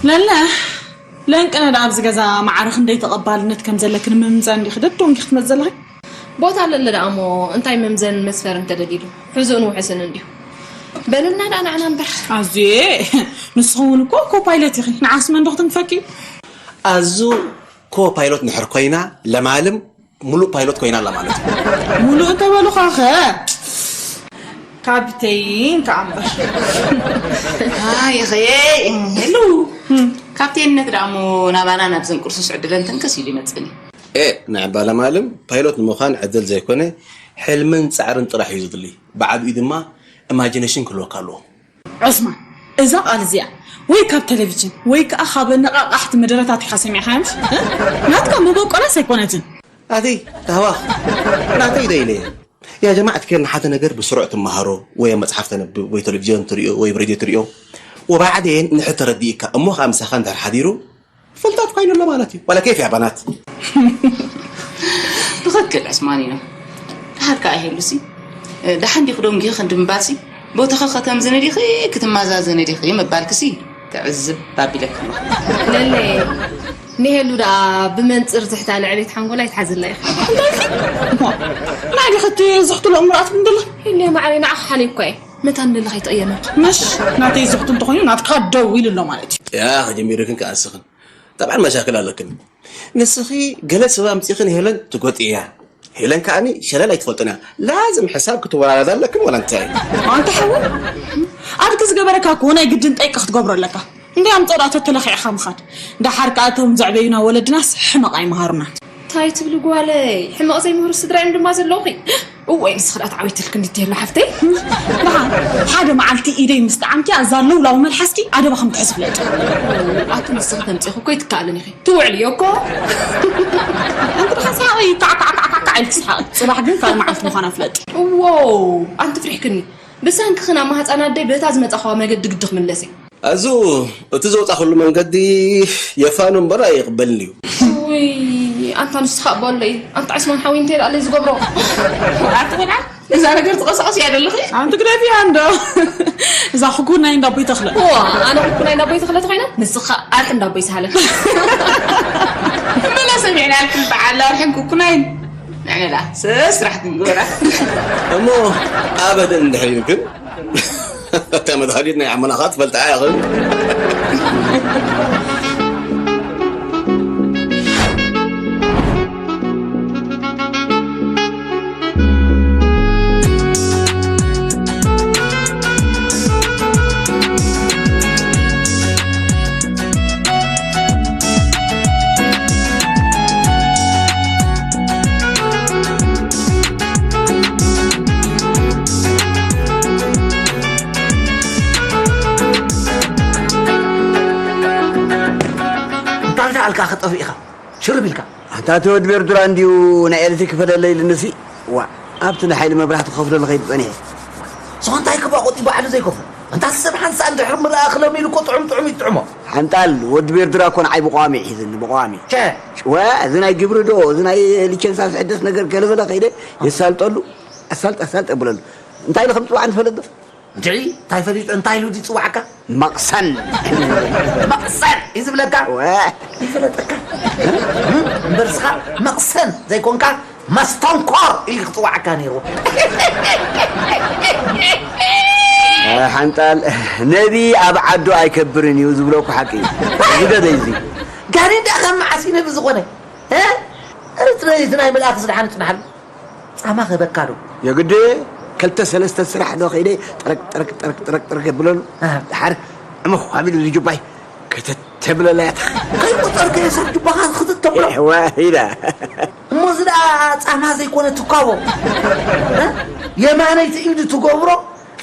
ለለ ለንቅነ ደኣ ኣብዚ ገዛ ማዕረ ክንደይ ተቐባልነት ከም ዘለክን ምምዛን እንዲኺ ደደንጊኺ ክትመጽእ ዘለኺ? ቦታ ኣለለ ደኣ እሞ እንታይ መምዘንን መስፈርን ተደሊሉ? ሕዙእን ውሑስን እንድዩ። በለልና ደኣ ንዓና እምበር። ኣዙየ፣ ንስኺ እውን እኮ ኮፓይለት ኢኺ። ንዓስ መን ዶ ክትንክፈኪ? ኣዙ ኮፓይሎት ንድሕር ኮይና ለማልም ሙሉእ ፓይሎት ኮይና ኣላ ማለት እዩ። ሙሉእ እንተበሉኻኸ? ካፕቴን ከኣ እምበር። ኣይ፣ ኸየ፣ ሄሉ። ካፕቴንነት ደኣ እሞ ናባና ናብዘን ቁርሱስ ዕድለን ተንከስ ኢሉ ይመጽእኒ። ኤ፣ ንዕባ ለማልም ፓይሎት ንምዃን ዕድል ዘይኮነ፣ ሕልምን ጻዕርን ጥራሕ እዩ ዝድሊ። ብዓቢኡ ድማ ኢማጂነሽን ክህልወካ ኣለዎ። ዑስማን፣ እዛ ቃል እዚኣ ወይ ካብ ቴሌቪዥን ወይ ከኣ ካብ ኣነቓቓሕቲ መደረታት ኢኻ ሰሚዕኻያ ምሽ? እ? ናትካ መበቆላስ ኣይኮነትን። ኣቲ፣ ታህዋኽ፣ ናተይ ዶ ኢለ እየ? ያ ጀማዓ፣ እቲ ከይድና ሓደ ነገር ብስሩዕ ትመሃሮ፣ ወይ ኣብ መጽሓፍ ተነብብ፣ ወይ ቴሌቪዥን ትሪኦ፣ ወይ ብሬድዮ ትሪኦ። ወባዕዴን ንድሕር ተረዲእካ፣ እሞ ኸኣ ምሳኻ እንድሕር ሓዲሩ፣ ፍልጠት ኮይኑ ኣሎ ማለት እዩ። ዋላ ኬፍ እያ ባናት። ትኽክል ዑስማኒኖ። ደሓር ከኣ ሄሉሲ፣ ደሓን ዲኺ ደንጊኺ ክንዲ ምባልሲ፣ ቦታኺ ከተምዝኒ ዲኺ ክትመዛዘኒ ዲኺ ምባልክሲ፣ ትዕዝብ ኣቢለኪ ኣለኹ። ለለ፣ ንሄሉ ደኣ ብመንጽር ዝሕታ ልዕቤት ሓንጎላ ይትሓዝላ ኢኺ። እንታይ ኢኺ? ንዓይ ዲኺ እቲ ዝሕትሎ እምርኣት ምን ደላ? ሄሉ ማዕረይ፣ ንዓኺ ሓልየ እኳ እየ። መታን ንለኻ ይትቕየመካ። መሽ ናተይ ዝኽቱ እንተኾይኑ ናትካ ደው ኢሉ ኣሎ ማለት እዩ። ያ፣ ከጀሚርክን ክኣስኽን። ጠብዓን መሻክል ኣለክን። ንስኺ ገለ ሰብ ኣምጺኽን ሄለን ትጎጥእያ። ሄለን ከኣኒ ሸለል ኣይትፈልጥን እያ። ላዝም ሕሳብ ክትወራረዳ ኣለክን ወላ እንታይ? ኣንተ ሓወይ፣ ኣድጊ ዝገበረካ እኮ ናይ ግድን ጠይቂ ክትገብሮ ኣለካ። እንዲ ኣምጾ ደኣ ተተለኺዕኻ ምኻድ። ደሓር ከኣ እቶም ዘዕበዩና ወለድናስ ሕመቕ ኣይመሃሩናን። እንታይ ትብሊ ጓለይ? ሕመቕ ዘይምህሩ ስድራ እዮም ድማ ዘለውኺ። እወይ፣ ንስኺ ደኣ ተዓዊትልኪ እንዲትየላ ሓፍተይ። ደሓን ሓደ መዓልቲ ኢደይ ምስ ጠዓምኪ፣ ኣዛ ለውላው መልሓስኪ ኣደባ ከም ትሕዚ ፍለጥ። ኣቲ ንስኺ ተምጺኺ እኮ ኣይትከኣልን ኢኺ። ትውዕልዮ እኮ። ኣንቲ ደሓን ሰሓቒ፣ ካዕ፣ ካዕ፣ ካዕ፣ ካዕ፣ ካዕ ኢልኪ ሰሓቒ። ጽባሕ ግን ካልእ መዓልቲ ምዃና ፍለጥ። እዎ፣ ኣንቲ ፍሪሕክኒ። ብሰንክኽን ኣብ ማህፀን ኣደይ በታ ዝመፃኽዋ መገዲ ግዲ ክምለስ እየ። ኣዙ፣ እቲ ዝወፃኽሉ መንገዲ የፋኑ እምበር ኣይቕበልን እዩ። ውይ፣ ኣንታ ንስኻ እባ ኣለይ። ኣንታ ዕስማን ሓወይ እንተይ ደኣለይ ዝገብሮ? ኣቲ ቆልዓ፣ እዛ ነገር ትቐሳቐስ እያ ደለኺ? ኣንቲ ግደፊያ እንዶ። እዛ ኩኩናይ እንዳ ኣቦይ ተኽለ። እዋ፣ ኣነ ኩኩናይ እንዳ ኣቦይ ተኽለ ተኾይነ፣ ንስኻ ኣርሒ እንዳ ኣቦይ ሳህለ። ብላ ሰሚዕና ያልክል በዓል ኣርሕን ኩኩናይን። ንሕና ደኣ ስራሕ ክንገብራ። እሞ ኣበደን እንድሕር ኢልክን፣ እታ መድሃኒት ናይ ዓመናኻ ትፈልጣ ኢኽን። እንታይ ደኣልካ ክጠፍእ ኢኻ? ሽርብ ኢልካ። ኣታ እቲ ወዲ ቤርዱራ እንድዩ ናይ ኤሌክትሪክ ክፈለለይ ኢሉንሲ። ዋ፣ ኣብቲ ንሓይሊ መብራህቲ ክኸፍለሉ ከይዱ ጸኒሐ። ንስኻ እንታይ ክባ ቆጢ ባዕሉ ዘይከፍሎ? ኣንታ ሰብ ሓንሳእ እንድሕር ምረኣ ክለሚ ኢሉ እኮ ጥዑም ጥዑም እዩ ትጥዕሞ። ሓንጣል፣ ወዲ ቤርዱራ እኮ ንዓይ ብቐዋሚ እዩ ሒዝኒ፣ ብቐዋሚ። ቸ። ወ፣ እዚ ናይ ግብሪ ዶ፣ እዚ ናይ ሊቸንሳ ዝሕደስ ነገር ገለበለ ከይደ የሳልጠሉ፣ ኣሳልጥ፣ ኣሳልጥ የብለሉ። እንታይ ኢሉ ከም ዝጽዋዕ ንፈልጥ ዶ? እንድዒ፣ እንታይ ፈሊጡ፣ እንታይ ኢሉ ድዩ ዝጽዋዓካ? መቕሰን። መቕሰን እዩ ዝብለካ? ወ። ይፈለጠካ። እምበር እስኻ መቕሰን ዘይኮንካ መስተንኮር ኢሉ ክጽዋዓካ ነይሩ። ሓንጣል፣ ነቢ ኣብ ዓዱ ኣይከብርን እዩ ዝብሎ እኮ ሓቂ እዩ። እዚ ገለ እዚ። ጋኔን ደኣ ካብ መዓስ እዩ ነቢ ዝኾነ? እ? እቲ ናይ፣ እቲ ናይ መልኣኽ ስድሓን ይጽናሓሉ። ጻማ ክህበካ ዶ? የግዲ ክልተ ሰለስተ ስራሕ ዶ ከይደ ጥረቅ፣ ጥረቅ፣ ጥረቅ፣ ጥረቅ፣ ጥረቅ የብለሉ። ኣሃ። ድሓር ዕሙኽ ኣቢሉ ዝጅባይ ከተተብለላ እያ። ከይቆጸርከ ሰብ ጅባኻ ክትተብሎ። እወ፣ ኢላ። እሞ እዚ ደኣ ጻማ ዘይኮነ ትኳቦ። እ? የማነይቲ ኢዱ ትገብሮ፣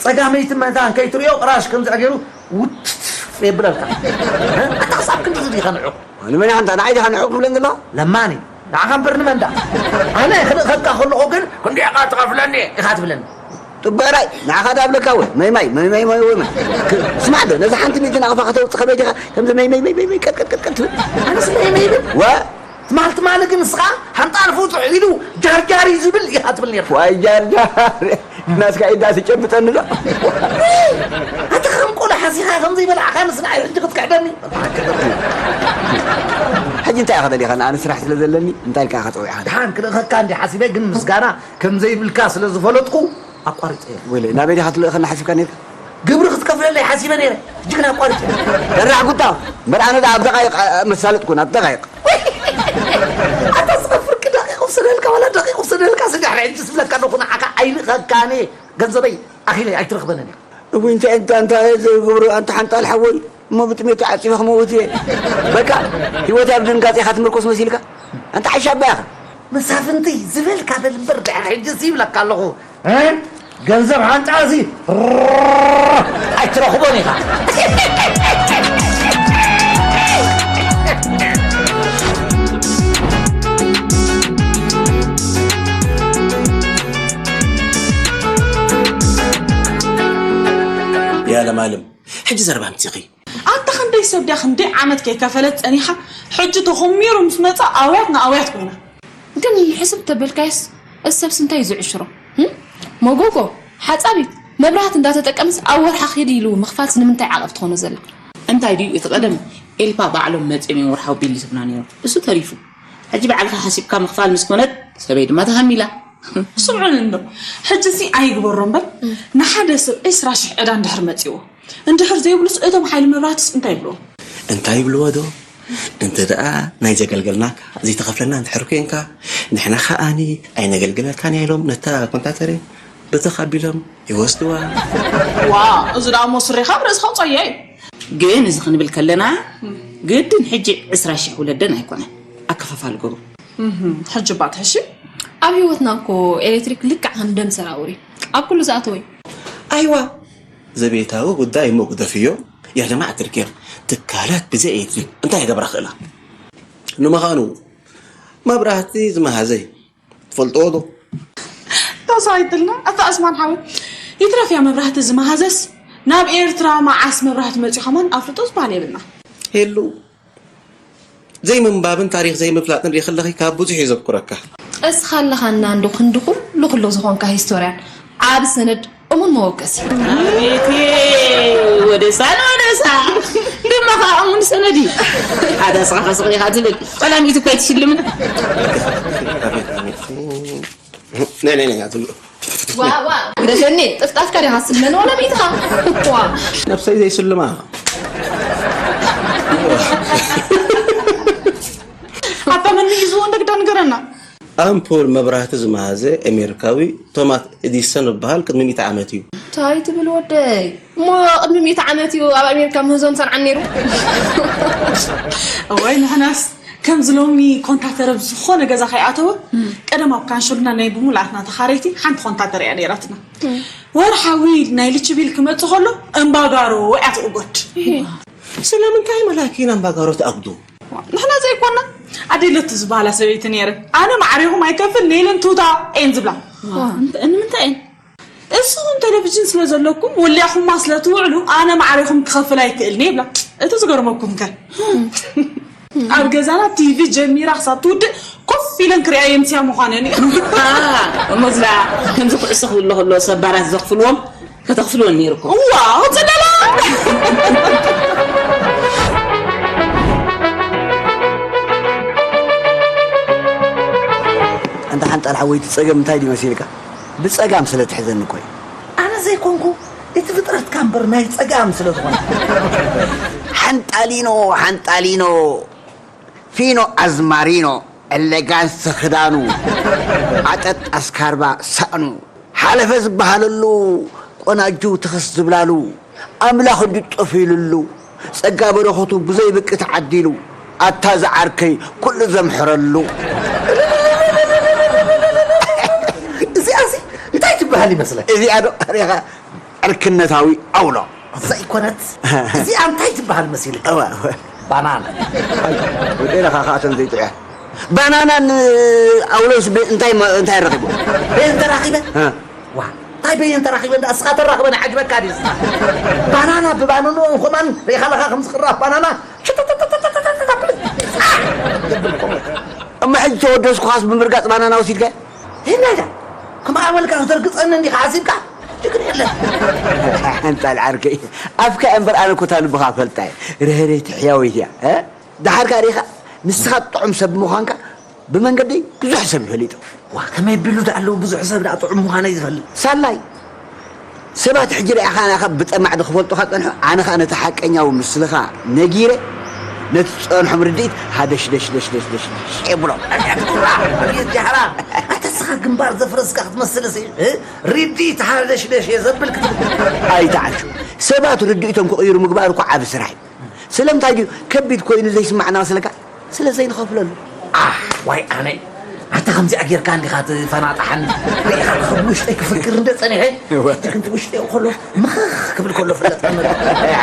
ጸጋመይቲ መታን ከይትርእዮ ቅራሽ ከምዚ ገይሩ ውትት የብለልካ። እ? ኣታ ክሳብ ክንድዚ ዲኻ ንዑቕ? ንመን ኢኻ ንታ ንዓይ ዲኻ ንዑቕ ትብለኒ ዘለኻ? ለማኒ፣ ንዓኻ እምበር ንመን ደኣ? ኣነ ክልእኸካ ከለኹ ግን ክንደይ ኢኻ ትኸፍለኒ ኢኻ ትብለኒ። ጥበራይ፣ ንዓኻ ዳብለካ ወይ? መይ ማይ፣ መይ ማይ፣ መይ ወይ ማይ። ክ-፣ ስማዕ ዶ፣ ነዛ ሓንቲ ሚእቲ ናቕፋ ከተውጽእ ከመይ ዲኻ? ከምዚ መይ መይ፣ መይ መይ፣ መይ ቀጥቀጥቀጥቀጥ ትብል? ኣነስ መይ መይ ይብል? ወ? ትማል ትማል ግን ንስኻ ሓንጣል ፍቱሕ ኢሉ ጃርጃር እዩ ዝብል ኢኻ ትብል ነርካ። ዋይ ጃርጃር፣ ናስካ ኢዳ ትጨብጠኒ ዶ? ኣታ ከም ቆሎ ሓሲኻ ከም ዘይበላዕካ ንስና ሕጂ ክትክሕደኒ? ሕጂ እንታይ ኢኻ ደሊኻ? ኣነ ስራሕ ስለ ዘለኒ እንታይ ኢልካ ኢኻ ጸዊዕኻ? ደሓን ክልእኸካ እንዲ ሓሲበ ግን ምስጋና ከም ዘይብልካ ስለ ዝፈለጥኩ ኣቋሪጸዮ። ወይለ፣ ናበይ ዲኻ ትልእኸና ሓሲብካ ነይርካ? ግብሪ ክትከፍለለይ ሓሲበ ነይረ፣ ሕጂ ግን ኣቋሪጸዮ። ደራሕ ጉታ፣ እምበር ኣነ ደኣ ኣብ ደቓይቕ፣ ኣ-፣ መሳለጥኩን ኣብ ደቓይቕ። ኣታ ስኻ ፍርቂ ደቂቕ ውሰደልካ፣ ዋላ ደቂቕ ውሰደልካ፣ ስጋሕ ሕጂ ዝብለካ ኣለኹ፣ ንዓኻ ኣይልእኸካን እየ፣ ገንዘበይ ኣኺለ ኣይትረኽበንን እያ። እውይ፣ እንታይ፣ እንታይ፣ እንታይ ዝገብሩ፣ ኣንታ ሓንጣል ሓወይ፣ እሞ ብጥሜት ተዓጺፈ ክመውት እየ። በቃ፣ ህይወት ኣብ ድንጋጼ ኢኻ ትምርኮስ መሲልካ? ኣንታ ዓሻባ ኢኻ። መሳፍንቲ ዝበልካ በል እምበር፣ ድሕሪ ሕጂ እዚ ይብለካ ኣለኹ። እ? ገንዘብ ሓንጣ እዚ ኣይትረኽቦን ኢኻ። ያ ለማለም፣ ሕጂ ዘረባ ኣምጺኺ። ኣንታ ክንደይ ሰብ ድያ ክንደይ ዓመት ከይከፈለት ጸኒሓ፣ ሕጂ ተኾሚሩ ምስ መጻ ኣውያት ንኣውያት ኮይና። ግን ሕስብ ተበልካዮስ፣ እዚ ሰብስ እንታይ እዩ ዝዕሽሮ? ህም? መጎጎ፣ ሓጻቢት፣ መብራህቲ እንዳተጠቀምስ ኣብ ወርሓ ኪዲ ኢሉ ምኽፋልስ ንምንታይ ዓቐብ ትኾኖ ዘላ? እንታይ ድዩ እቲ ቀደም ኤልፓ ባዕሎም መጺኦም እዮም ወርሓዊ ቢል ዝህቡና ነይሮም። እሱ ተሪፉ። ሕጂ ባዕልኻ ሓሲብካ ምኽፋል ምስ ኮነት፣ ሰበይ ድማ ተሃሚላ። ስምዑኒ እንዶ፣ ሕጂ እዚ ኣይግበሮ እምበር፣ ንሓደ ሰብ ዕስራ ሽሕ ዕዳ እንድሕር መጺዎ፣ እንድሕር ዘይብሉስ እቶም ሓይሊ መብራህትስ እንታይ ይብልዎ? እንታይ ይብልዎ ዶ? እንተ ደኣ ናይ ዘገልገልናካ ዘይተኸፍለና እንድሕር ኮንካ፣ ንሕና ከኣኒ ኣይነገልግለካን ኢና ኢሎም ነታ ኮንታተሬ ብትኽ ኣቢሎም ይወስድዋ። ዋ፣ እዚ ደኣ እሞ ስሬኻ ኣብ ርእስኻ ውጻያ እዩ። ግን እዚ ክንብል ከለና፣ ግድን ሕጂ ዕስራ ሽሕ ውለደን ኣይኮነን። ኣከፋፋሊ ገብሩ። እህም፣ ሕጂ እባ ትሕሺ? ኣብ ህይወትና እኮ ኤሌክትሪክ ልክዕ ከም ደም ሰራውር እዩ። ኣብ ኩሉ ዝኣተወ እዩ። ኣይዋ፣ ዘቤታዊ ጉዳይ እሞ ግደፍዮ። ያ ጀማዓ ትርኪያ፣ ትካላት ብዘይ ኤሌክትሪክ እንታይ ይገብራ ክእላ? ንምዃኑ፣ መብራህቲ ዝመሃዘ ትፈልጥዎ ዶ? ተሳይትልና፣ ኣታ ኣስማን ሓወይ፣ ይትረፍ እያ መብራህቲ ዝመሃዘስ፣ ናብ ኤርትራ መዓስ መብራህቲ መጺኡ ከማን ኣፍልጦ ዝበሃል የብልና። ሄሉ፣ ዘይምንባብን ታሪኽ ዘይምፍላጥን ሪኢ ከለኺ ካብ ብዙሕ እዩ ዘብኩረካ። እስኻ ኣለኻና እንዶ ክንዲ ኩሉ ኩሉ ዝኾንካ ሂስቶርያን ዓቢ ሰነድ እሙን መወከሲ። ኣቤት ወደሳን ወደሳ ድማ ኸዓ እሙን ሰነድ እዩ። ሓደ እስኻ ከስቕ ኢኻ ትብል። ዋላ ሚእቲ እኮ ኣይትሽልምን። ኣቤት፣ ኣቤት። ነይ፣ ነይ፣ ነይ፣ ኣትብሎ። ዋ፣ ዋ፣ ግደፈኒ፣ ጥፍጣፍካ ዲኻ ስልመኒ ዋላ ሚእትኻ? ዋ። ነብሰይ ዘይስልማ። ኣታ መን እዩ ዝብኡ እንደግዳ ንገረና። ኣምፑል መብራህቲ ዝመሃዘ ኣሜሪካዊ ቶማስ ኤዲሰን ዝበሃል ቅድሚ ሚእቲ ዓመት እዩ። እንታይ ትብል ወደይ? እሞ ቅድሚ ሚእቲ ዓመት እዩ ኣብ ኣሜሪካ ምህዞን ሰርዓን ነይሩ። እዋይ፣ ንሕናስ ከምዚ ሎሚ ኮንታተር ኣብ ዝኾነ ገዛ ከይኣተወ፣ ቀደም ኣብ ካንሸሉና ናይ ብምሉኣትና ተኻረይቲ ሓንቲ ኮንታተር እያ ነይራትና። ወርሓዊ ናይ ልቺ ቢል ክመጽእ ከሎ እምባጋሮ እያ ትእጎድ። ስለምንታይ መላኪን ኣምባጋሮ ትኣግዱ? ንሕና ዘይኮና፣ ኣደይ ለቱ ዝበሃላ ሰበይቲ ነይረን። ኣነ ማዕሬኹም ኣይከፍል፣ ኔለን ቱታ እየን ዝብላ። ንምንታይ እየን? እስኹም ቴሌቪዥን ስለ ዘለኩም ወሊዕኹማ ስለ ትውዕሉ፣ ኣነ ማዕሬኹም ክኸፍል ኣይክእልን እየ ይብላ። እቲ ዝገርመኩም ከ ኣብ ገዛና ቲቪ ጀሚራ ክሳብ ትውድእ ኮፍ ኢለን ክሪኣ የምስያ ምዃነን እዩ። እሞ ዝላ ከምዚ ኩዕሶ ክብሎ ከሎ ሰባራት ዘኽፍልዎም ከተኽፍልወን ነይርኩም። እዋ፣ ጽለላ! ኣንታ ሓንጣል ሓወይ፣ እቲ ጸገም እንታይ ድዩ መሲልካ? ብጸጋም ስለ ትሕዘኒ እኮ እዩ። ኣነ ዘይኮንኩ፣ እቲ ፍጥረትካ እምበር ናይ ጸጋም ስለ ዝኾነ። ሓንጣሊኖ፣ ሓንጣሊኖ፣ ፊኖ ኣዝማሪኖ፣ ኤሌጋንስ ክዳኑ፣ ዓጠጥ ኣስካርባ ሳእኑ፣ ሓለፈ ዝበሃለሉ፣ ቆናጁ ትኽስ ዝብላሉ፣ ኣምላኽ እንድጠፊሉሉ፣ ጸጋ በረኸቱ ብዘይ ብቂ ተዓዲሉ፣ ኣታ ዝዓርከይ ኩሉ ዘምሕረሉ። እዚኣሲ እንታይ ትበሃል ይመስለክ? እዚኣ ዶ ሪኻ ዕርክነታዊ ኣውሎ። ዘይኮነት። እዚኣ እንታይ ትበሃል መሲልክ? እዋ፣ እዋ። ባናና። ኣይ፣ ወደላ ኻኻተን ዘይጥዕያ። ባናናን ኣውሎስ በ-፣ እንታይ ማ-፣ እንታይ ረኺቡ? በየን ተራኺበ? እ። ዋ፣ እንታይ በየን ተራኺበ? እንዳ እስኻ ተራኽበ ንዓጅበካ ድዩ? ባናና ብባንንኡ ከማን ሪኢኻ ኣለኻ ከምዚ ቅራፍ ባናና? እሞ ሕጂ ተወደስኩኻስ ብምርጋጽ ባናና ወሲድካ? ይናይዳ፣ ከም ኣመልካ ክተርግጸኒ እንዲኻ ሓሲብካ? ችግር የለን። ሓንጣል ዓርከይ፣ ኣፍካ እምበር ኣነ እኮ እታ ልብኻ ፈልጣ እየ። ርህርህቲ ሕያወይቲ እያ፣ እ? ደሓር ከኣ ርኢኻ፣ ንስኻ ጥዑም ሰብ ምዃንካ ብመንገደይ ብዙሕ ሰብ ይፈሊጡ። ዋ፣ ከመይ ቢሉ ደኣ ኣለዉ ብዙሕ ሰብ ደኣ ጥዑም ምዃነይ ዝፈልጥ? ሳላይ፣ ሰባት ሕጂ ደኣ ኢኻ ናኻ ብጠማዕ ዶ ክፈልጡኻ ጸንሑ? ኣነ ኸኣ ነቲ ሓቀኛዊ ምስልኻ ነጊረ፣ ነቲ ዝጸንሖም ርድኢት ሃደሽደሽደሽደሽደሽ የብሎም። ኣቤት ጃህራ! ኣታ እስኻ ግንባር ዘፍረስካ ክትመስልሲ፣ እ? ርድኢት ሃደሽደሽ እየ ዘብል ክትብል። ኣይትዓሹ። ሰባት ርድኢቶም ክቕይሩ ምግባር እኮ ዓቢ ስራሕ እዩ። ስለምንታይ ድዩ ከቢድ ኮይኑ ዘይስማዕና መስለካ? ስለ ዘይንኸፍለሉ። ኣህ፣ ዋይ ኣነ። ኣታ ከምዚኣ ጌርካ እንዲኻ ትፈናጥሓኒ። ርኢኻ፣ ካብ ውሽጠይ ክፍክር እንደ ጸኒሐ፣ እወ። ሕጂ ክንዲ ውሽጠይ ከሎ፣ ምኽኽ ክብል ከሎ ፍለጥ ከመ።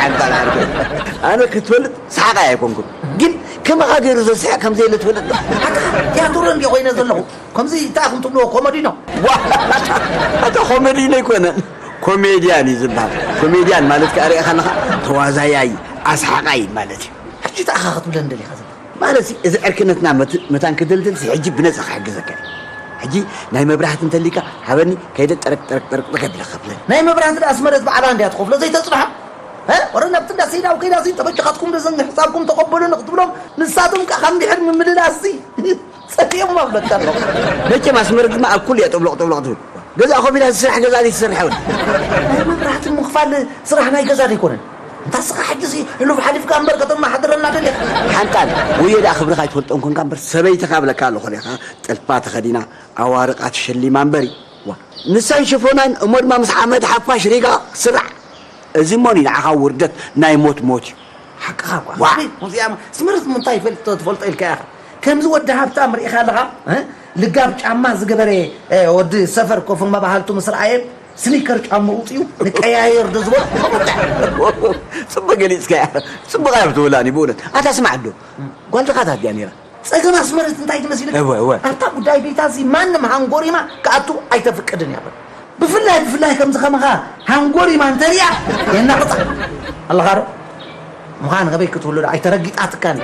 ሓንጣል ዓርከይ። ኣነ ክትፈልጥ ሰሓቓይ ኣይኮንኩን። ግን ከማኻ ገይሩ ዘስሕቕ ከም ዘየለ ትፈልጥ ዶ? ኣታ ቲያትሮ እንድየ ኮይነ ዘለኹ። ከምዚ እንታይ ኢኹም ትብልዎ? ኮመዲኖ? ዋ፣ ኣታ ኮመዲኖ ኣይኮነን። ኮሜድያን እዩ ዝበሃል። ኮሜድያን ማለት ከኣ ርኢኻ ኣለኻ፣ ተዋዛያይ፣ ኣስሓቓይ ማለት እዩ። ሕጂ እንታይ ኢኻ ክትብለኒ ደሊኻ ዘለኻ? ማለት እዚ ዕርክነትና መት-፣ መታን ክድልድል ሕጂ ብነጻ ክሕግዘካ እየ። ሕጂ ናይ መብራህቲ እንተሊካ ሃበኒ፣ ከይደ ጠረቅ፣ ጠረቅ፣ ጠረቅ፣ ጠረቅ ከቢለ ክኸፍለኒ። ናይ መብራህቲ ደኣ ኣስመረት ባዕላ እንድያ ትኸፍሎ፣ ዘይተጽንሖ? እ? ወረ ናብቲ እንዳ ሰይዳው ከይዳ ሲ፣ ተበጅኻትኩም ዶ ዘንጊ ሕሳብኩም ተቐበሉኒ ክትብሎም፣ ንሳቶም ከኣ ከም ድሕር ምምልላስ ሲ፣ ጸሊኦም ኣብለካ ኣለኹ። መቸም ኣስመረት ድማ ኣብ ኩሉ እያ ጠብሎቕ፣ ጠብሎቕ ትብል። ገዛ ኮፍ ኢላ ስራሕ ገዛ ዘይትሰርሕ እውን። ናይ መብራህቲ ምኽፋል ስራሕ ናይ ገዛ ዘይኮነን። እንታ እስኻ ሕጂ ሲ፣ ህሉፍ ሓሊፍካ እምበር ከተመሓድረና ደሊኻ። ሓንጣል፣ ወዮ ደኣ ክብርኻ ኣይትፈልጦን ኮንካ እምበር፣ ሰበይትኻ እብለካ ኣለኹ ዲኻ፣ ጥልፋ ተኸዲና፣ ኣዋርቓ ተሸሊማ እምበሪ። ዋ። ንሳን ሽፎናን እሞ ድማ ምስ ሓመድ ሓፋሽ ሪጋ ስራሕ። እዚ እሞ ንዓኻ ውርደት ናይ ሞት ሞት እዩ። ሓቅኻ እኳ። ዋ። ኣቤት፣ ሙዚያም ስምርት ምንታይ ይፈልጥ ትፈልጦ ኢልካ ኢኻ። ከምዚ ወዲ ሃብታም ርኢኻ ኣለኻ? እ? ልጋብ ጫማ ዝገበረ፣ እ፣ ወዲ ሰፈር ኮፍ መባሃልቱ ምስ ረኣየ ስኒከር ጫማ ውፅዩ ንቀያየር ዶ ዝበሎ? ጽቡቅ ገሊጽካ። ጽቡቅ እያ ትብላኒ ብእውነት። ኣታ ስማዕ ዶ። ጓል ድኻ ታት ድያ ነይራ? ጸገም ኣስመረት እንታይ ትመስል? እወ፣ እወ። ኣብታ ጉዳይ ቤታ እዚ ማንም ሃንጎሪማ ክኣቱ ኣይተፍቅድን እያ። ብፍላይ፣ ብፍላይ ከምዚ ከማኻ ሃንጎሪማ እንተሪኣ የናቕጻ። ኣለኻ ዶ? ምዃን ከበይ ክትብሉ ዶ ኣይተረጊጣትካን?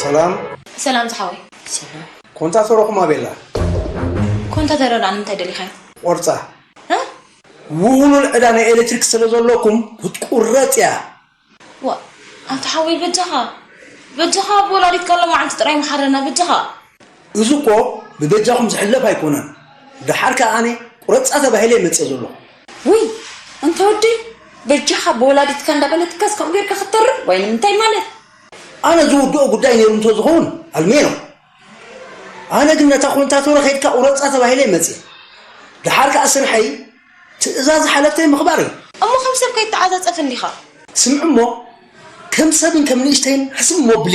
ሰላም። ሰላም ዝሓወይ። ሰላም። ኮንታቶሮኹም ኣበይ ኣላ? ኮንታተሮ ደኣ ንምንታይ ደሊኻዮ? ቆርጻ። እ? ውህሉል ዕዳ ናይ ኤሌክትሪክ ስለ ዘለኩም ክትቁረጽ እያ። ዋ፣ ኣቶ ሓወይ በጃኻ፣ በጃኻ ኣብ ወላዲትካ ሎማዓንቲ ጥራይ መሓረና በጃኻ። እዚ እኮ ብበጃኹም ዝሕለፍ ኣይኮነን። ደሓር ከኣ ኣነ ቁረጻ ተባሂለ ይመጽእ ዘለኹ። ውይ፣ እንተ ወደይ፣ በጃኻ ብወላዲትካ እንዳበለትካስ ከምኡ ጌርካ ክትተርፍ? ወይ ንምንታይ ማለት? ኣነ ዝውድኦ ጉዳይ ነይሩ እንተዝኸውን ኣልሜኖ። ኣነ ግን ነታ ኮንታቶረ ከይድካ ቁረጻ ተባሂለ ይመጽእ። ደሓር ከኣ ስርሐይ ትእዛዝ ሓለፍተይ ምኽባር እዩ። እሞ ከም ሰብ ከይተዓጻጸፍ እንዲኻ። ስምዒ እሞ፣ ከም ሰብን ከም ንእሽተይን ሕስም እሞ ብሊ።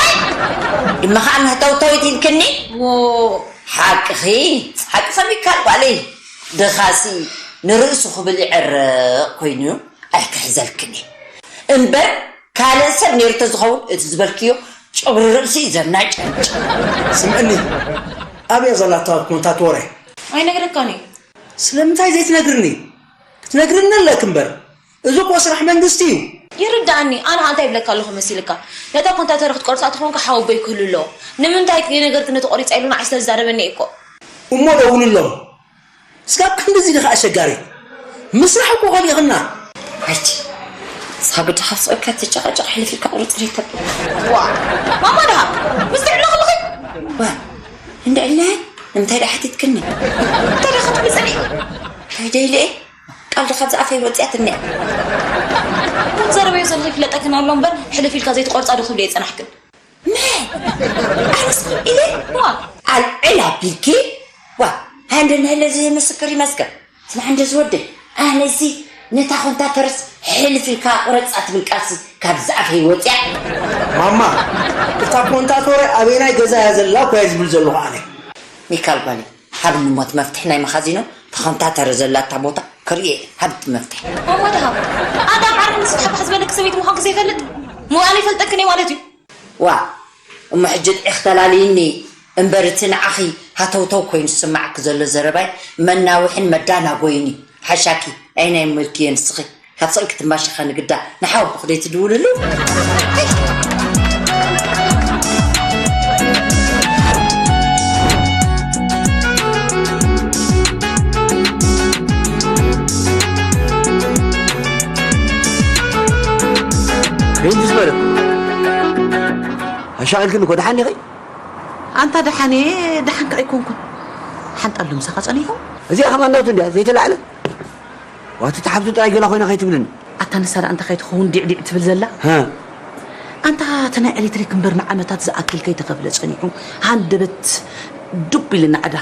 እንታይ? ድማ ከዓ ሃታውታዊት ኢልክኒ? ዎ። ሓቅኺ፣ ሓቂ ሰሚካ ጓለይ። ድኻሲ ንርእሱ ክብል ይዕረቕ ኮይኑ ኣይክሕዘልክን እየ። እምበር ካልእ ሰብ ነይሩ ተዝኸውን እቲ ዝበልክዮ ጨጉሪ ርእሲ ዘናጨንጭ። ስምዕኒ፣ ኣበይ ዘላ እታ ኮንታቶረ? ኣይነግረካን እዩ። ስለምንታይ ዘይትነግርኒ? ክትነግርኒ ኣለክ እምበር። እዚ እኮ ስራሕ መንግስቲ እዩ። ይርዳእኒ። ኣነ እንታይ ይብለካ ኣለኹ መሲልካ? ነታ ኮንታተረ ክትቆርጻ ተኾንካ ሓወቦይ ክህሉ ኣለዎ። ንምንታይ ነገር ግን ተቆሪጻ ኢሉ ንዓይ ስለ ዝዛረበኒ እዩ እኮ። እሞ ደውልሎም። ስጋብ ክንድዚ ድኻ ኣሸጋሪ? ምስራሕ እኮ ከሊእኽና። ኣይቲ፣ ንስኻ ግድኻ ስቕ ኢልካ ትጨቐጨቕ ሕልፍ ኢልካ ቁርጽ ዘይተብል። ዋ፣ ማማ ድሃ፣ ምስ ትዕሎ ከለኺ? ዋ፣ እንድዕለ፣ ንምንታይ ደኣ ሓቲትክኒ? እንታይ ደኣ ክትብሊ ጸኒሕኪ? ከይደ ኢለ እየ። ቃል ድኻ ብዛዕፈይ ወጺኣትኒ እያ። ትዛረበዮ ዘለኺ ይፍለጠክን ኣሎ እምበር፣ ሕልፍ ኢልካ ዘይትቆርጻ ዶ ክትብሊ እየ ጸናሕክን? መን? ኣነስ ኢለ? ዋ። ኣልዕል ኣቢልኪ? ዋ፣ ሃንደ ናይለ እዚ ምስክር ይመስገን። ስማዕ እንደ ዝወደይ፣ ኣነ እዚ ነታ ኮንታተርስ ሕልፍ ኢልካ ቁረጻ ትብል ቃልሲ ካብ ዝኣፈይ ወጽያ። ማማ፣ እታ ኮንታቶረ ኣበይናይ ገዛ እያ ዘላ እኮ እየ ዝብል ዘለኹ ኣነ። ሚካል ጓለይ፣ ሃብኒ እሞ እቲ መፍትሒ ናይ መኻዚኖ፣ እታ ኮንታተረ ዘላታ ቦታ ክርእየ፣ ሃብቲ መፍትሒ። ማማ ደሃብ፣ ኣዳም ዓርቢ ምስ ተሓባሕ ዝበለኪ ሰበይቲ ምዃንኪ ዘይፈልጥ? ምዃኑ ይፈልጠክን እየ ማለት እዩ። ዋ፣ እሞ ሕጂ ጥዒኽ ተላልይኒ እምበር፣ እቲ ንዓኺ ሃተውተው ኮይኑ ዝስማዓኪ ዘሎ ዘረባይ መናውሕን መዳናጎይን እዩ። ሓሻኪ፣ ኣየናይ እሞ ኢልክዮ ንስኺ? ካብ ስቕልኪ ትማሸኸ ንግዳ ንሓወቦኺ ደይትድውልሉ? ሬንጅስ በለ። ኣሻቒልክኒ እኮ፣ ደሓን ዲኺ? ኣንታ ደሓን እየ፣ ደሓን ከ ኣይኮንኩን። ሓንጣል ዶ ምሳኻ ጸኒሑ? እዚኣ ከማን ናቱ እንድያ ዘይተላዕለ? ዋቲ ተሓብቱ ጥራይ ገላ ኮይና ከይትብልን። ኣታ ንሳ ደኣ እንታይ ከይትኸውን ዲዕዲዕ ትብል ዘላ? ሃ። ኣንታ እቲ ናይ ኤሌክትሪክ እምበር ንዓመታት ዝኣክል ከይተኸፍለ ጸኒሑ፣ ሃንደበት ዱብ ኢልና ዕዳ።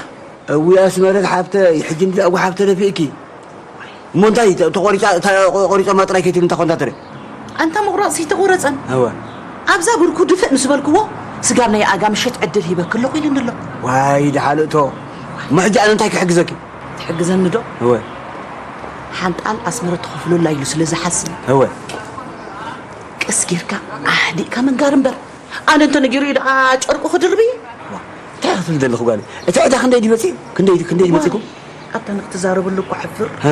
እውይ ኣስመረት ሓብተይ፣ ሕጂ እንድኣ እዋ ሓብተ ደፊእኪ። እሞ እንታይ ተ-፣ ተቆሪጻ-፣ ተ-፣ ቆሪጾማ ጥራይ ከይትብል እንታይ ኮንታ ትርኢ? ኣንታ ምቑራጽ ዘይተቆረጸን። እወ። ኣብዛ ብርኩ ድፍእ ምስ በልክዎ፣ ስጋብ ናይ ኣጋ ምሸት ዕድል ሂበኪ ኣለኹ ኢሉኒ ኣሎ። ዋይ ደሓልእቶ። እሞ ሕጂ ኣነ እንታይ ክሕግዘኪ? ትሕግዘኒ ዶ? እወ። ሓንጣል ኣስመረት ትኸፍለላ ኢሉ ስለ ዝሓስብ። እወ። ቀስ ጌርካ ኣህዲእካ ምንጋር እምበር። ኣነ እንተ ነጊሩ እዩ ደኣ ጨርቁ ክድርብ እዩ። ዋ፣ እንታይ ክትብል ዘለኹ ጓለይ? እቲ ዕዳ ክንደይ ድዩ መጺኡ? ክንደይ፣ ክንደይ ድዩ መጺእኩም? ኣታ ንክትዛረበሉ እኮ ሕፍር። ሃ።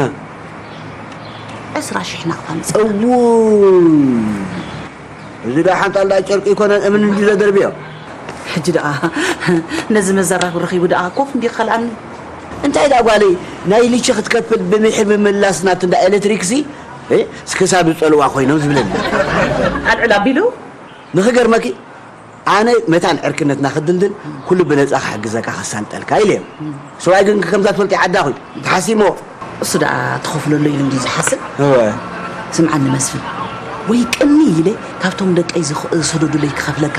ዕስራ ሽሕ ናቕፋ መጺኡ። እውይ። እዚ ደኣ ሓንጣል ደኣ ጨርቂ ይኮነን እምን እንዲ ዘደርብዮ። ሕጂ ደኣ ነዚ መዘራብ ረኺቡ ደኣ ኮፍ እንዲ ካልኣኒ። እንታይ ደኣ ጓለይ፣ ናይ ልቺ ክትከፍል ብምሒር ምምላስ ናብቲ እንዳ ኤሌክትሪክሲ፣ እ፣ ክሳብ ዝጸልዋ ኮይኖም ዝብለኒ። ኣልዕል ኣቢሉ? ንኽገርመኪ፣ ኣነ መታን ዕርክነትና ክድልድል ኩሉ ብነጻ ክሕግዘካ ከሳልጠልካ ኢለ እየ። ሰብኣይ ግን ከምዛ ትፈልጢ ዓዳኹ እዩ። ተሓሲሞ። እሱ ደኣ ትኸፍለሉ ኢሉ እንድዩ ዝሓስብ። እወ። ስምዓኒ መስፍን፣ ወይ ቅኒ ኢለ ካብቶም ደቀይ ዝኽ-፣ ዝሰደዱለይ ክኸፍለካ።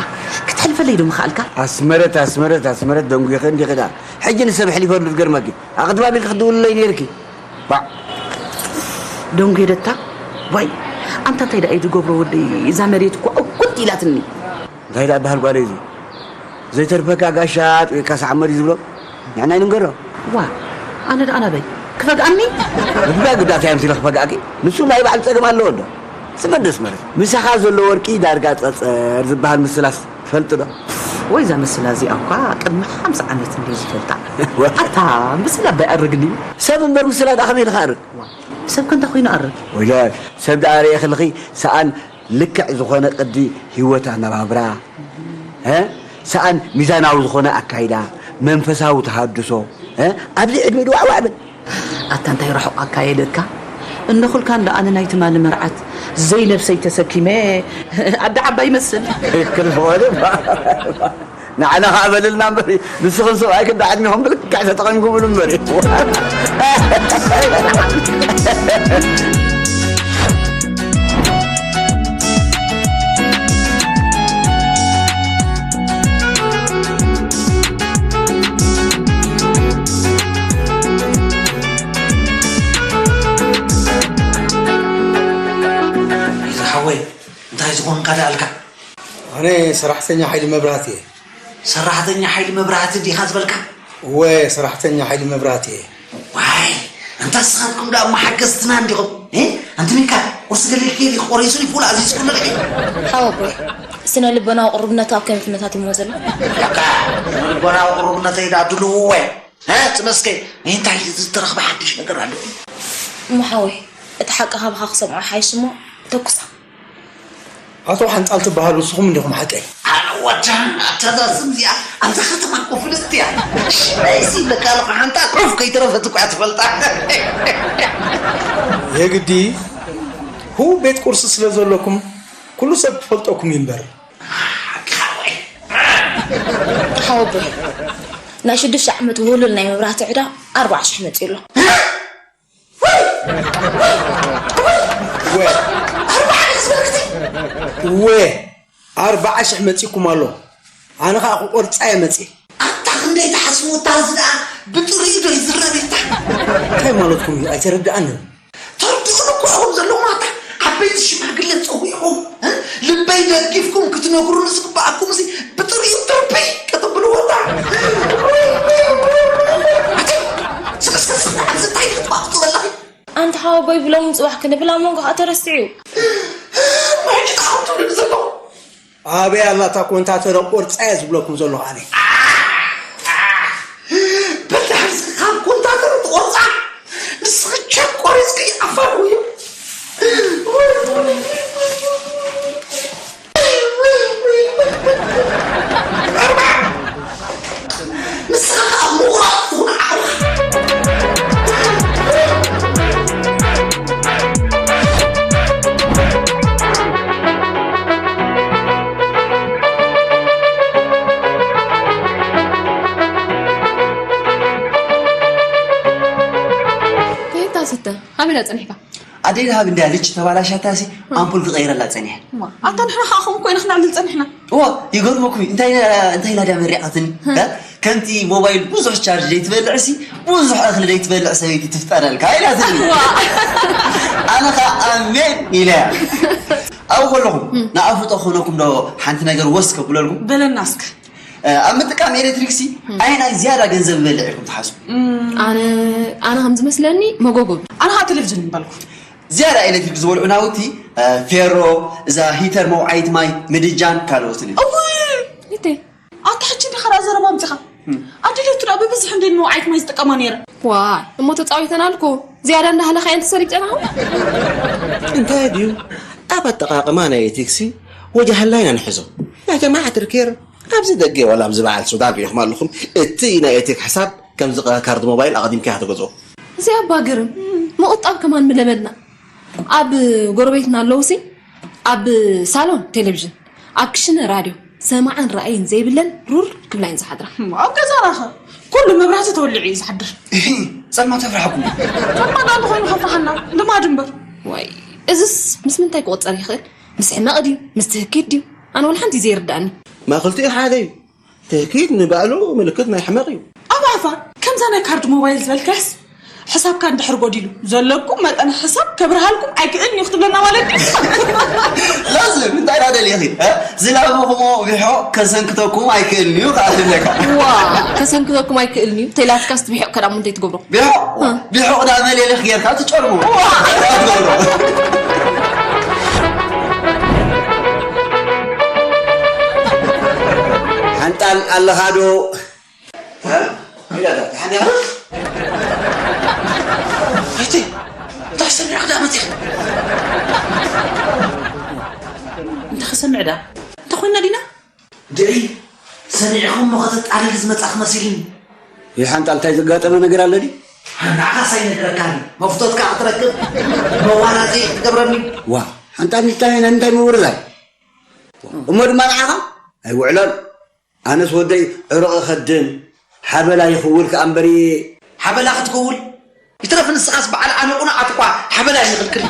ክትሕልፈለይ ዶ ምኸኣልካ? ኣስመረት፣ ኣስመረት፣ ኣስመረት ደንጉኺ እንዲኺ ደኣ። ሕጂ ንሰብ ኣሕሊፈሉ ዝገርመኪ። ኣቕድም ኣቢልኪ ክትድውልለይ ነይርኪ። ባዕ። ደንጉየ ደታ? ዋይ፣ ኣንታ እንታይ ደኣ እዩ ዝገብሮ ወደይ? እዛ መሬት እኮ እኩት ኢላትኒ። እንታይ ደኣ በሃል ጓለይ እዚ? ዘይተርፈካ ጋሻ ጥዊቕካ ሰዓመር እዩ ዝብሎ። ንሕና ይንገሮ። ዋ፣ ኣነ ደኣ ናበይ? ክፈግኣኒ? ብፍላይ ግዳታ እዮም ሲለ ክፈግኣኪ። ንሱ ናይ ባዕሉ ጸገም ኣለዎ ዶ? ስመደስ ማለት ምሳኻ ዘሎ ወርቂ ዳርጋ ጸጸር ዝበሃል ምስላስ ትፈልጥ ዶ? ወይ እዛ ምስላ እዚኣ እኳ ቅድሚ ሓምሳ ዓመት እንድየ ዝፈልጣ። ዋ። ኣታ ምስላ ኣባይ ኣርግኒ። ሰብ እምበር ምስላ ደኣ ከመይ ኢልካ ኣርግ? ዋ፣ ሰብ ከ እንታይ ኮይኑ ኣርግ? ወይለ ሰብ ደኣ ርኤ ከለኺ ሰኣን ልክዕ ዝኾነ ቅዲ ህይወት ኣነባብራ፣ እ? ሰኣን ሚዛናዊ ዝኾነ ኣካይዳ፣ መንፈሳዊ ተሃድሶ፣ እ? ኣብዚ ዕድሚኡ ድዋዕዋዕ ብል። ኣታ እንታይ ርሑቕ ኣካየደካ? እነኹልካ እንዳ ኣነ ናይ ትማሊ መርዓት ዘይነብሰይ ተሰኪመ ኣደ ዓባይ ይመስል። ትክክል ዝኾነ ንዓና ከዓ በልልና እምበር፣ ንስኽን ሰብኣይክ እንዳ ዕድሜኹም ብልክዕ ተጠቐምኩምሉ እምበር። ሓወይ፣ እንታይ ዝኾንካ ደኣልካ? ኣነ ሰራሕተኛ ሓይሊ መብራህቲ እየ። ሰራሕተኛ ሓይሊ መብራህቲ ዲኻ ዝበልካ? እወ፣ ሰራሕተኛ ሓይሊ መብራህቲ እየ። ዋይ፣ እንታ ንስኻትኩም ደኣ መሓገዝትና እንዲኹም። እ? ኣንቲ ሚካ፣ ቁርሲ ገሊልኪ ዲኺ ቆሪሱ ይፉል ኣዚዝኩ ንርኢ። ሓወቦይ፣ ስነ ልቦናዊ ቅሩብነቱ ኣብ ከመይ ኩነታት እዩ እሞ ዘሎ? ያካ፣ ስነ ልቦናዊ ቅሩብነተይ ደኣ ድልውዎ እየ። እ? ጽመስከ፣ እንታይ ዝተረኽበ ሓድሽ ነገር ኣሎ? እሞ ሓወይ፣ እቲ ሓቂ ካባኻ ክሰምዖ ሓይሽ እሞ ተኩሳ። ኣቶ ሓንጣል ትበሃሉ ንስኹም እንዲኹም ሓቀይ? ኣነ ወዳ ኣታ እዛ ስም እዚኣ ኣብዛ ከተማ እኮ ፍልጥቲ እያ። ሽመይሲ ይብለካ ኣለኹ ሓንጣል ዑፍ ከይተረፈት እኮ እያ ትፈልጣ። የግዲ ህቡብ ቤት ቁርሲ ስለ ዘለኩም ኩሉ ሰብ ክፈልጠኩም እዩ እምበር። ሓቂ ሓወይ። ሓወቦይ፣ ናይ ሽዱሽተ ዓመት ውህሉል ናይ መብራህቲ ዕዳ ኣርባዓ ሽሕ መጺኡ ኣሎ። እወ። ኣርባዓ ሽሕ ዝበልክቲ? እወ፣ ኣርባዓ ሽሕ መጺእኩም ኣሎ። ኣነ ኸኣ ክቆርጻ እየ መጺእ። ኣታ ክንደይ ትሓስቡ፣ እታ እዚ ደኣ ብጥሪኡ ዶ ይዝረብ ኢልካ? እንታይ ማለትኩም እዩ? ኣይተረድኣንን። ተርድኡኒ እኮ ኢኹም ዘለኹም፣ ኣታ ዓበይቲ ሽማግለ ጸዊዕኹም፣ እ? ልበይ ደጊፍኩም ክትነግሩኒ ዝግብኣኩም እዚ ብጥሪኡ ትርፒ ከተብልዎ እታ። ኣቲ፣ ስቕ፣ ስቕ፣ ስቕ፣ ኣብዚ እንታይ ክትባቕጡ ዘለኺ? ኣንታ ሓወቦይ ብሎምን ጽባሕ ክንብል ኣብ መንጎ ከኣ ተረሲዑ። ማይ ጭቃ ክትብሉ ዘለኹም። ኣበይ ኣላ እታ ኮንታተረ ቆርጻ እየ ዝብለኩም ዘለኹ ኣነ። በዳህርሲ ካብ ኮንታተረ ትቆርጻ፣ ንስኺ ቸክ ቆሪጽኪ ኣፋርውዮ። ንስኻ ከዓ ምቑራጽ ትኹን ዓቕልኻ። ከየታ ስተ፣ ኣበይ ዳ ጸኒሕካ? ኣደይ ደሃብ እንድያ ልች ተባላሻታሲ ኣምፑል ክቐይረላ ጸኒሐ። እዋ፣ ኣታ ንሕና ኸዓ ከምኡ ኮይና ክነዕልል ጸኒሕና። እዋ፣ ይገርመኩም እዩ። እንታይ ኢላ፣ እንታይ ኢላ ድያ መሪቓትኒ? እ? ከምቲ ሞባይል ብዙሕ ቻርጅ ዘይትበልዕሲ፣ ብዙሕ እኽሊ ዘይትበልዕ ሰበይቲ ትፍጠረልካ ኢላትኒ። እዋ። ኣነ ኸዓ ኣሜን ኢለያ። ኣብኡ ከለኹም፣ ንኣፍልጦ ክኾነኩም ዶ ሓንቲ ነገር ወስ ከብለልኩም? በለና እስከ። እ፣ ኣብ ምጥቃም ኤሌክትሪክሲ፣ ኣየናይ ዝያዳ ገንዘብ ይበልዕ ኢልኩም ትሓስቡ? ኣነ፣ ኣነ ከም ዝመስለኒ መጎጎ። ኣነ ኸዓ ቴሌቪዥን ምበልኩ። ዝያዳ ኤሌክትሪክ ዝበልዑ ናውቲ፣ እ፣ ፌሮ፣ እዛ ሂተር መውዓይት ማይ፣ ምድጃን ካልኦትን እዮም። እውይ! ይተይ። ኣታ ሕጂ እንዲኻ ደኣ ዘረባ ኣምጺኻ። ኣደለቱ ደኣ ብብዝሒ እንዴን መውዓይት ማይ ዝጥቀማ ነይረን። ዋይ፣ እሞ ተጻዊተናልኩ። ዝያዳ እንዳሃለኻ እየን ተሰሪጨናኹ። እንታይ ድዩ? ኣብ ኣጠቓቕማ ናይ ኤሌክትሪክሲ ወጃ ሃላይና ንሕዞ። ያ ጀማዓ ትርኬር፣ ኣብዚ ደገ ዋላ ኣብዚ በዓል ሱዳን ርኢኹም ኣለኹም። እቲ ናይ ኤሌክትሪክ ሕሳብ ከምዚ ቃ-፣ ካርድ ሞባይል ኣቐዲምካ ኢኻ ትገዝኦ። እዚ ኣባ ግርም፣ ምቑጣብ ከማን ምለመድና። ኣብ ጎረቤትና ኣለውሲ፣ ኣብ ሳሎን ቴሌቪዥን፣ ኣብ ክሽነ ራድዮ፣ ሰማዕን ራእይን ዘይብለን ሩር ክብላ እየን ዝሓድራ። እሞ ኣብ ገዛና ኸ? ኩሉ መብራህቲ ተወሊዑ እዩ ዝሓድር። እሂ፣ ጸልማት የፍርሓኩም። ጸልማት እንተኾይኑ ከፍርሓና፣ ልማድ እምበር። ዋይ፣ እዝስ ምስ ምንታይ ክቑጸር ይኽእል? ምስ ሕመቕ ድዩ? ምስ ትህኪት ድዩ? ኣነ ወላ ሓንቲ ዘይርድኣኒ። ማእኸልቲኡ ሓደ እዩ። ትህኪት ንባዕሉ ምልክት ናይ ሕመቕ እዩ። ኣብ ዓፋር ከምዛ ናይ ካርድ ሞባይል ዝበልካስ፣ ሕሳብካ እንድሕር ጎዲሉ፣ ዘለኩም መጠን ሕሳብ ከብርሃልኩም ኣይክእልን እዩ ክትብለና ማለት ድዩ? ላዝም፣ እንታይ ደኣ ደሊኺ? እ? ዝላበኹሞ ቢሖ ከሰንክተኩም ኣይክእልን እዩ ከኣ ትብለካ። ዋ፣ ከሰንክተኩም ኣይክእልን እዩ። ተይላትካስ ብሒቕ ከዳሞ እንታይ ትገብሮ? ቢሖ? እ። ቢሖ ቅዳመ ሌሊኽ ጌርካ ትጨርሞ። ዋ! ትገብሮ። ሓንጣል ኣለኻ ዶ? እ? ኢላ እዛ፣ ደሓን ዲኻ? ኣይቲ፣ እንታይ ሰሚዕካ ደኣ መጺኻ? እንታይ ክሰምዕ ደኣ? እንታይ ኮይና ዲና? ድዒ፣ ሰሚዕኹም እሞ ከተጣልል ዝመጻ ክመሲልኒ። ይሓንጣል እንታይ ዘጋጠመ ነገር ኣሎ ድዩ? ንዓኻስ ኣይነግረካን፣ መፍቶትካ ክትረክብ መዋራጺ ክትገብረኒ። ዋ፣ ሓንጣል እንታይ እንታይ ምውርዛይ? እሞ ድማ ንዓኻ ኣይውዕሎን። ኣነስ ወደይ ዕሩቕ እኸድን ሓበላ ይኽውል ከኣ እምበሪ። ሓበላ ክትክውል ይትረፍ፣ ንስኻስ በዓል ኣነ ቁኑዓት እኳ ሓበላ ይኽልክል።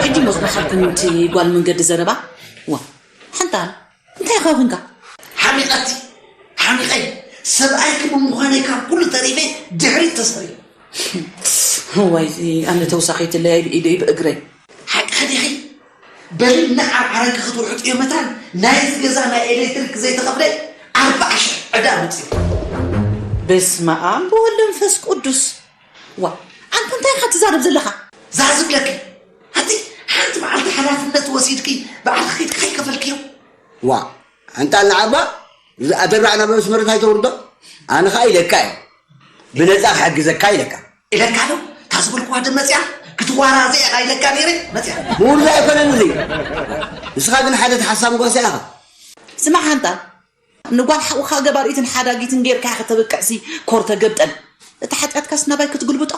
ሕጂ ሞት መኸርክን እቲ ጓል መንገዲ ዘረባ። ዋ፣ ሓንጣል እንታይ ኢኻ ኮንካ? ሓሚቐቲ፣ ሓሚቐይ፣ ሰብኣይኪ ብምዃነይ ካብ ኩሉ ተሪፈ ድሕሪት ተሰሪፈ። እዋይ፣ ኣነ ተውሳኺትለይ ኢደይ ብእግረይ። ሓቅኺ ዲኺ? በሊ ንዓብ ዓረቂ ክትውሕጥዮ መታን ናይዚ ገዛ ናይ ኤሌክትሪክ ዘይተኸፍለ ኣርብዓ ሽሕ ዕዳ መፂኡ። በስመ ኣብ ወወልድ መንፈስ ቅዱስ። ዋ፣ ኣንታ እንታይ ኢኻ ትዛረብ ዘለኻ? ዛዝብለኪ፣ ኣቲ ሓንቲ መዓልቲ ሓላፍነት ወሲድኪ ባዕልኺ ኪድኪ ከይከፈልክዮ። ዋ፣ ኣንታ ንዓባ፣ እዚ ኣደራዕ ናብ መስመር እንታይ ተውርዶ? ኣነ ኸኣ ኢለካ እየ። ብነጻ ክሕግዘካ ኢለካ። ኢለካ ዶ? እታ ዝበልኩዋ ዶ መጽያ? ክትዋራዘ ኢኻ ኢለካ ነይረ፣ መጽያ። ምውርዛ ኣይኮነን እዚ። ንስኻ ግን ሓደ ተሓሳም ጓሳ ኢኻ። ስማዕ ሓንታ፣ ንጓል ሓውኻ ገባሪትን ሓዳጊትን ጌርካ ኢኻ ተብቅዕሲ ኮር ተገብጠል። እቲ ሓጢኣትካስ ናባይ ክትግልብጦ?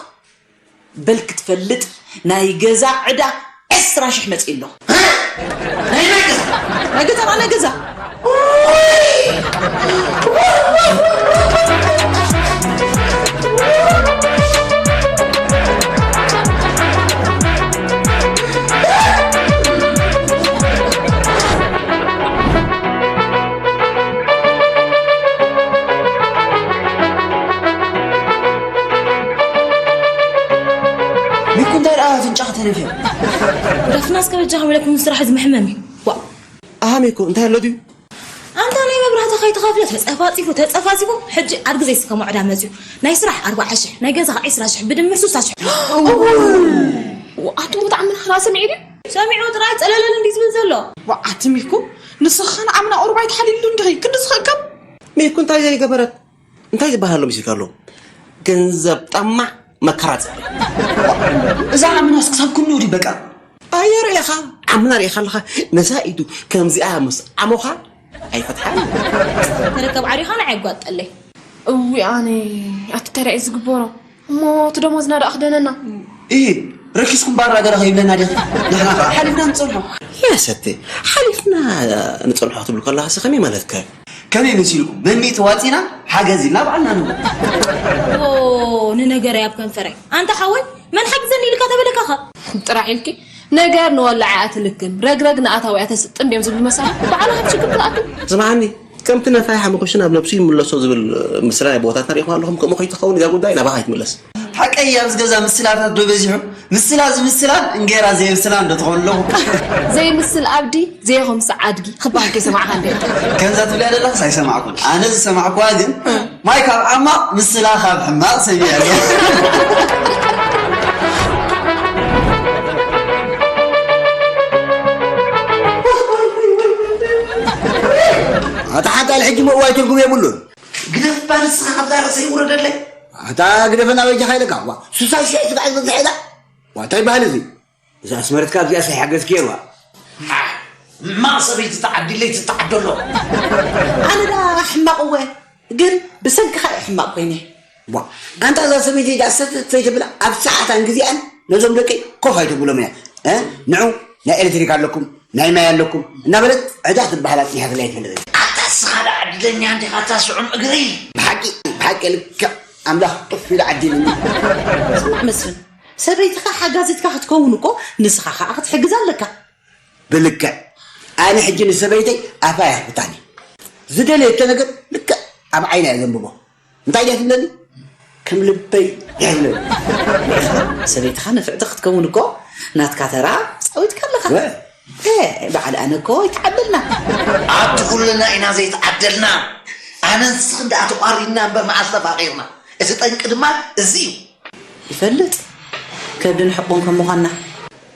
በል ክትፈልጥ ናይ ገዛ ዕዳ ዕስራ ሽሕ መጺኡ ኣሎ። ናይ መን ገዛ? ናይ ገዛ፣ ናይ ገዛ። ሚኩ እንታይ ደኣ ኣፍንጫኻ ተነፊሑ? ዳፍናስ ከበጃ ከበለኩም ስራሕ እዚ መሕመም እዩ። ዋ። ኣሃ ሚኩ እንታይ ኣሎ ድዩ? ኣንታ ናይ መብራህቲ ከይተኸፍለ ተጸፋጺፉ ተጸፋጺፉ ሕጂ ኣድጊ ዘይስከሞ ዕዳ መጺኡ። ናይ ስራሕ ኣርባዓ ሽሕ፣ ናይ ገዛ ዒስራ ሽሕ ብድምር ስሳ ሽሕ። ኣቱም ብጣዕሚ ናህራ ሰሚዑ ድዩ? ሰሚዑ ጥራይ ጸለለል እንዲ ዝብል ዘሎ። ዋዓቲ ሚኩ ንስኻ ንዓምና ቁሩብ ኣይትሓልይሉን ዲኺ? ክንዲ ዝኽእከብ? ሚኩ እንታይ ዘይገበረት? እንታይ ዝበሃል ኣሎ መሲልካ ኣሎ? ገንዘብ ጠማዕ መከራ ጸበ። እዛ ዓምናስ ክሳብ ክንኡ ድዩ በቃ? ኣየ ርኢኻ፣ ዓምና ርኢኻ ኣለኻ፣ ነዛ ኢዱ ከምዚኣ ምስ ዓሞኻ ኣይፈትሓን። ተረከብ ዓሪኻ ንዓይ ኣጓጠለይ። እዊ ኣነ ኣቲ ተራእየ ዝግበሮ እሞ እቲ ደሞዝና ደኣ ክደነና። እይ ረኪስኩም ባራ ገለ ከይብለና ዲኺ? ንሕና ከዓ ሓሊፍና ንጸንሖ። ያሰተ ሓሊፍና ንጸንሖ ክትብል ከለኻሲ ከመይ ማለትካ እዩ? ከመይ መሲልኩም? መሚት ዋጺና ሓገዝ ኢልና ባዕልና ንብሎ። ኦ፣ ንነገረይ ኣብ ከንፈረይ። ኣንታ ሓወይ፣ መን ሓግዘኒ ኢልካ ተበለካኻ? ጥራሕ ኢልኪ፣ ነገር ንወላዒ ኣትልክም፣ ረግረግ ንኣታዊያ ተስጥም ድዮም ዝብሉ መሳርሒ። ባዕሉ ካብ ሽግር ትኣቱ። ስምዓኒ፣ ከምቲ ነፋሒቶ ሓመኹሽን ኣብ ነብሱ ይምለሶ ዝብል ምስላ ናይ ቦታትና ርኢኹም ኣለኹም። ከምኡ ከይትኸውን እዛ ጉዳይ ናባኻ ኣይትምለስ። ሓቀይ ኣብዚ ገዛ ምስላታት ዶ በዚሑ? ምስላ ዝምስላን እንጌራ ዘየብስላን ዶ ትኾን ኣለኹ? ዘይምስል ኣብዲ፣ ዘይኸምስ ዓድጊ ክበሃል ከይሰማዕካ እንዴ? ከምዛ ትብልያ ዘለኽስ ኣይሰማዕኩን። ኣነ ዝሰማዕኩዋ ግን፣ ማይ ካብ ዓማቕ፣ ምስላ ካብ ሕማቕ ሰሚዐ ኣለኹ። ኣታ ሓንጣል ሕጂ ምእዋይ ትርጉም የብሉን። ግደፍ እባ ንስኻ ካብዛ ርእሰይ ውረደለይ። ኣታ ግደፈና በጃኻ ኢለካ። ዋ፣ ሱሳ ሽሕ ትበዓል በዝሕ ኢላ። ዋ፣ እንታይ በሃል እዚ? እዛ ኣስመረትካ ኣብዚኣስ ኣይሓገዝክየን ዋ። ሕማቕ ሰበይቲ ትዓድለይ ትተዓደሎ። ኣነ ደኣ ሕማቕ እወ፣ ግን ብሰንክኻ እየ ሕማቕ ኮይነ። ዋ፣ ኣንታ እዛ ሰበይቲ ደኣ ሰተት ዘይተብላ ኣብ ሰዓታን ግዜኣን ነዞም ደቀይ ኮፍ ኣይተብሎም እያ። እ? ንዑ ናይ ኤሌክትሪክ ኣለኩም፣ ናይ ማይ ኣለኩም እናበለት ዕዳ ክትበሃል ኣጽኒሓትለይ ኣይትፈልጥን። ኣታ እስኻ ደኣ ዕድለኛ እንዲኻ ኣታ ስዑም እግሪ። ብሓቂ፣ ብሓቂ ልክዕ ኣምላኽ ኮፍ ኢሉ ዓዲልኒ። ስማዕ መስፍን፣ ሰበይትኻ ሓጋዚትካ ክትከውን እኮ ንስኻ ኸኣ ክትሕግዛ ኣለካ። ብልክዕ ኣነ ሕጂ ንሰበይተይ ኣፋ እያ ትፍታኒ። ዝደለየቶ ነገር ልክዕ ኣብ ዓይና እየ ዘንብቦ። እንታይ ድያ ትብለኒ? ከም ልበይ እያ ትብለኒ። ሰበይትኻ ንፍዕቲ ክትከውን እኮ ናትካ ተራ ጻዊትካ ኣለኻ። ወ- እ፣ በዓል ኣነ እኮ ኣይተዓደልና። ኣብቲ ኩልና ኢና ዘይተዓደልና። ኣነ ንስኽን ደኣ ተቋሪንና እምበር መዓስ ተፋቒርና። እቲ ጠንቂ ድማ እዚ እዩ። ይፈልጥ ከብድን ሕቁን ከም ምዃንና።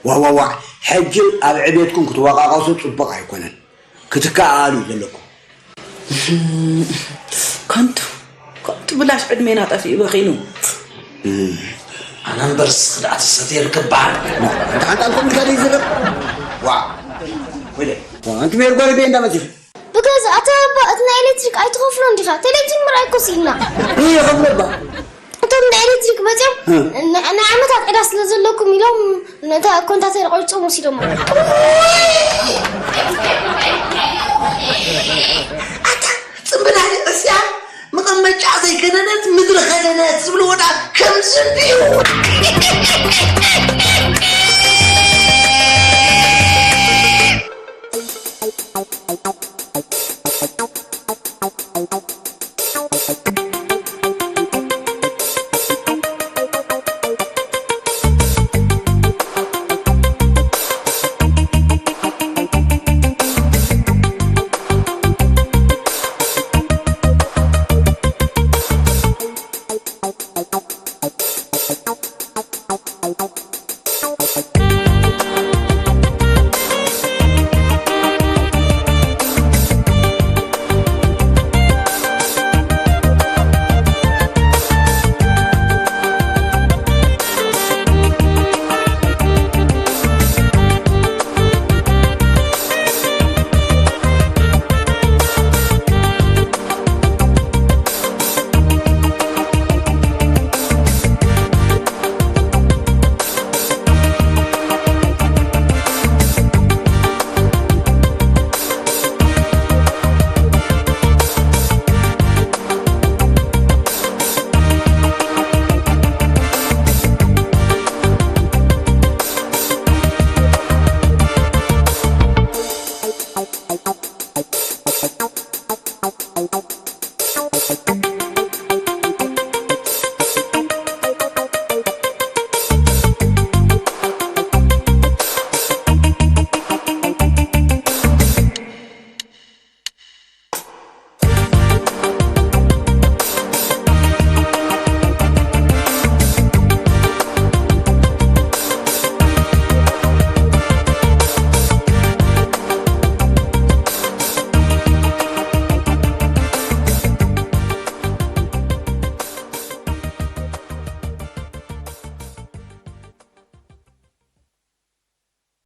ዋዋዋ፣ ሕጂ ኣብ ዕቤትኩም ክትወቃቀሱ ጽቡቕ ኣይኮነን። ክትከኣኣሉ እዩ ዘለኩም። ከንቱ፣ ከንቱ ብላሽ ዕድሜና ጠፊኡ በኺኑ። ኣነ እምበር እስኺ ደኣ ትሰትየ ርክብ በዓል። ዋ፣ ኣንቲ ሓንጣል ከምኡ ኢልካ ደይ ዝረብ? ዋ፣ ወይለ። ዋ፣ ኣንቲ ሜር ጓል ቤ እንዳመጺኺ። በቃ እዚ ኣታ ኣባ፣ እቲ ናይ ኤሌክትሪክ ኣይትኸፍሎን ዲኻ? ቴሌቪዥን ምርኣይ እኮ ስኢንና። ይኸፍለባ። እቶም ናይ ኤሌክትሪክ መፅዮም፣ እ። ን-፣ ናይ ዓመታት ዕዳ ስለ ዘለኩም ኢሎም ነታ ኮንታተር ቆይጾም ወሲዶማ። ኣታ ጽምብላሊ እስያ መቐመጫ ዘይከደነት ምድሪ ከደነት ዝብልዎ ደኣ ከምዚ እንድዩ።